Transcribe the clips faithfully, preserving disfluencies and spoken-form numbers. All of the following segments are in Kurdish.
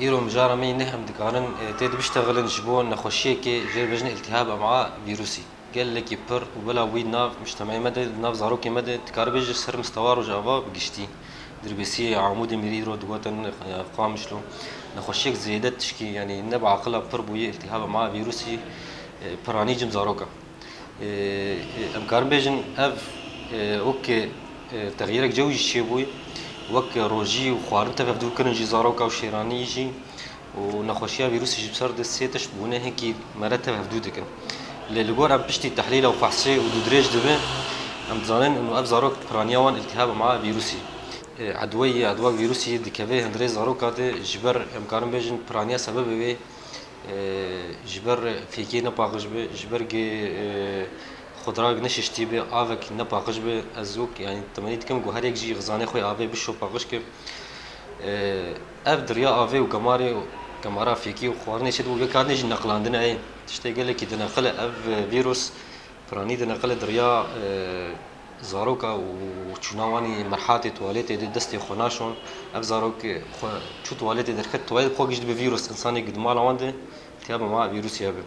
Îro mijara me yê neh em dikarin, e, tê de biştexilin ji bo nexweşiyekê jê re bêjin îltihab ema vîrusî. Gelekî pir û bila wî nav mujtemeyê me de, nav zarokê me de, dikare bêje ser mistewa Rojava bi giştî. Dirbêsiyê Amûdê Mîrî îro digotin, e, Qamişlo. Nexweşiyek zêde tişkî, yanî ne bi aqila pir bûye, îltihab ema vîrusî, e, piranî cim zaroka. E, e, em karin bêjin ev, e, weke, e, texyîrek cewî jî çêbûye, wek rojî û xwarin tev hevdû kirin jî zaroka û şêranî jî û nexweşiya vîrusî jî bi ser de sê tişt bûne hinkî mere tev hevdû dikin. Lê li gor em piştî tehlîla û fehsê û dûdirêj dibe, em dizanin û ev zarok piraniya wan îltihab ema vîrusî. E, edweyê, edwa vîrusî dikeve hundirê zaroka de ji ber em karin bêjin piraniya sebebê wê, e, ji ber fêkê nepaqij be, ji ber gê, e, xudrak neşiştî be, avek nepaqij be, ez wek, yanî, temenî dikim ku her yek jî xizanê xwe avê bişo paqij ke. E, ev diriya avê û gemarê û gemara fêkî û xwarinê çêdibû, vê karine jî neqilandine ye. Tiştê gelekî dineqile ev, e, vîrus, piranî dineqile diriya, e, zaroka û çûna wan ê merhatê tuwaletê de destê xwe naşon. Ev zarok xwe çû tuwaletê derket, tuwalet xwe gişt bi vîrus, insanê ku di mala wan de tiyaba ma vîrusî hebe.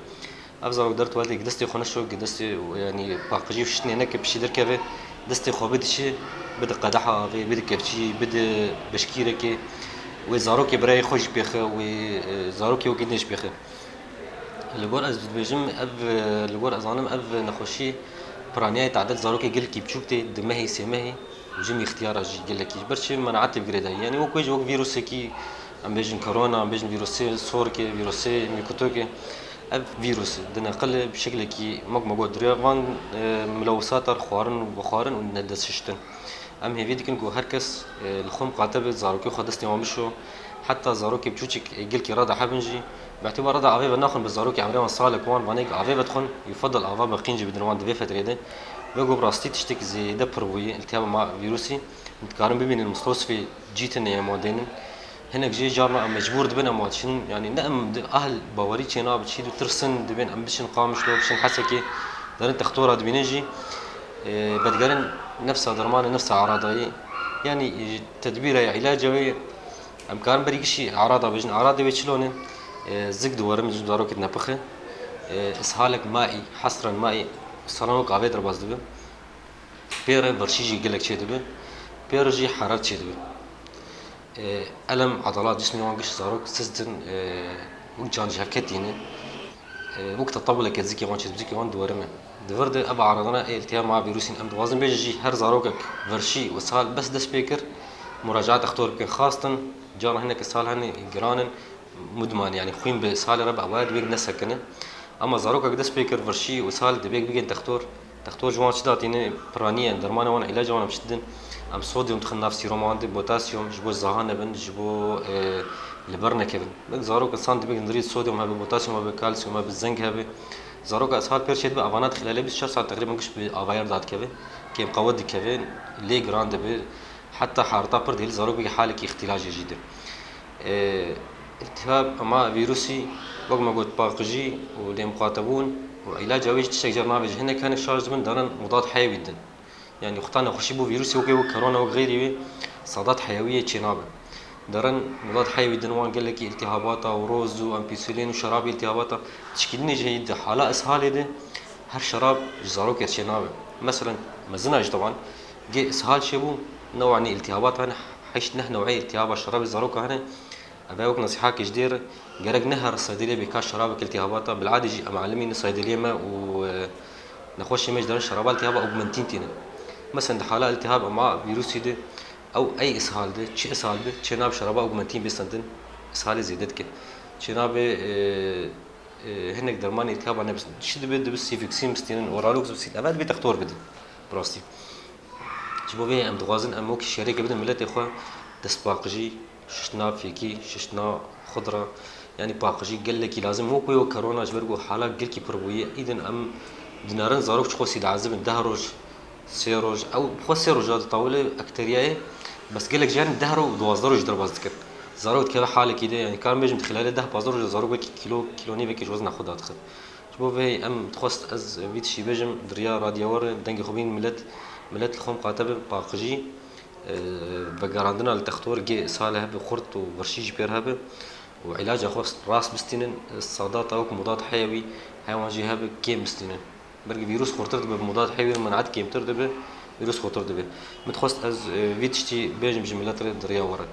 Ev zarok der tuwaletê ku destê xwe neşo, ku destê, yanî, paqijî û şiştinê neke piştî derkeve, destê xwe bide çi, bide qedeha avê, bide kevçî, bide beşkîrekê. Wê zarokê birayê xwe jî pêxe, wê, e, zarokê wekî din jî pêxe. Li gor ez dibêjim, ev, li gor ez zanim, ev nexweşî piraniyayê tadet zarokê gelkî biçûk tê, di mehê, sê mehê û cim îxtiyara jî gelekî. Ji ber çi menaetê bi girê dayî. Yanî wek wê jî wek vîrusekî, em bêjin korona, em bêjin vîrusê sorkê, vîrusê mîkotokê. Ev vîrus dineqile bi şeklekî mek me got diriya van, e, milewsata xwarin û vexwarin û nedestşiştin. Em hêvî dikin ku her kes, e, li xwe miqate be, zarokê xwe destê wan bişo. Heta zarokê biçûçik, e, gelkî rada hebin jî, bi îtîbar rada avê ve naxwin, bi zarokê emrê wan salek wan, vanê ku avê vedixwin, yufedal ava bi qîncî bidin wan di vê fetrê de. Ve ku bi rastî tiştek zêde pir bûye, îltihaba ma vîrusî, dikarin bibînin mustewsifê cî tune em wan dênin. Hinek jê carna em mecbûr dibin em wan diçin, yanî ne em di ahl bawerî çênabe, çî ditirsin, dibên em biçin Qamişlo, biçin Hesekê, derin textora dibînin jî, e, vedigerin nefsa dermanê, nefsa eradayî. Yanî, e, tedbîra ya îlaca wê, em karin berî gişî erada bêjin. Erada wê çilo ne? E, zik diwerin, ji zarokê dinepixi. E, ishalek maî, hesren maî, salan wek avê derbas dibe. Pê re verşî jî gelek çêdibe. Pê re jî heraret çêdibe. E, elem, edalat, cismê wan giş zarok siz din, e, wek can ji hev ketî ne. E, wek tetabuleke zikê wan çêdibe, zikê wan diwerime. Di vir de ev aradana ê îltihaba ma vîrusîn em dixwazin bêjin jî her zarokek verşî û sal bes dest pê kir, muracaat dextor bikin. Xastin, cara hinek sal hene giran in, mudman, yanî xwîn bi salê re bi awaya dibê nesekine. Ama zarokek dest pê kir virşî û sal dibê bigên textor. Textor ji wan çi datîne? Piraniye, dermanê wan, îlaca wan em çi didin? Em sodyum dixin nav sîroma wan de, potasyum, ji bo zaha nebin, ji bo, e, li ber nekevin. Wek zarok insan dibê hundirî sodyum hebe, potasyum hebe, kalsiyum hebe, zeng hebe. Zaroka ishal pêr çêdibe, avana dixilele bîst çar saet teqrîben giş bi avayê re dadikeve. Kêmqewet dikeve, lê giran dibe. Heta harita pir dihêl zarok wekî halekî îxtilacê jî de. E, îltihab ema vîrusî, wek me got, paqijî û lêmqatebûn û îlaca wê jî tiştek car navê ji hinek hinek şaş dibin, darin mudad heyewî din. Yanî xwe ta nexweşî bo vîrusî wekê wek korona, wek xeyrî wê sadat heyewiyê çênabe. Darin mudad heyewî din wan gelekî îltihabata û roz û ampîsilîn û şerabê îltihabata tişkîlînê jî heyî di hala ishalê de her şerab ji zarokê çênabe. Meselen, mezina ji tawan gê ishal çêbû, newanî îltihabat hene, heşt neh neweyê îltihaba şerabê zaroka hene. Ev wek nesîhakê ji dêr, gerek nehere seydeliye bê ka şerabek îltihabata, bil'adê jî em alimî ne seydeliye me û, e, nexweşê me ji derin şeraba îltihaba augmentîn tînin. Meselen, di hala îltihab ema vîrusî de, ew ey ishal de, çi ishal be, çênabe şeraba augmentîn bê sendin, ishalê zêde dike. Çênabe, e, e, hinek dermanê îltihaba nebistin. Çi dibe, dibe Cefixin bistînin, Oralox bistînin. Ev dibe textor bidin. Bi rastî. Ji bo vê em dixwazin em wekî şerêke bidin miletê xwe destpaqijî, şiştina fêkî, şiştina xudra, yanî paqijî gelekî lazim. Wek wê wek korona ji ber ku hala gelkî pir bûye, îdin em dinerin zarok çi xwesî diezibin, deh roj, sê roj, ew xwe sê roja ditawile ekteriyayê, bes gelek jî hene deh roj û duwazdeh roj derbas dikin. Zarok dikeve halekî de, yanî karim bêjim di xilale deh pazdeh roja zarok wekî kîlo, kîlo nîvekî ji wezna xwe dadixin. Ji bo vê em dixwest ez vî tiştî bêjim, di riya radyoya we re dengê xwe bîn milet, milet li xwe miqate be, paqijî, e, vegerandina li textor gê sale hebe xurt û verşî jî pêr hebe. û îlaca xwe rast bistînin, sada tawik mudat heyewî hewan jî hebe kêm bistînin. Belkî vîrus xurtir dibe, mudat heyewî min ed kêmtir dibe, vîrus xurtir dibe. Min dixwest ez e, vî tiştî bêjim ji milet re di riya we re.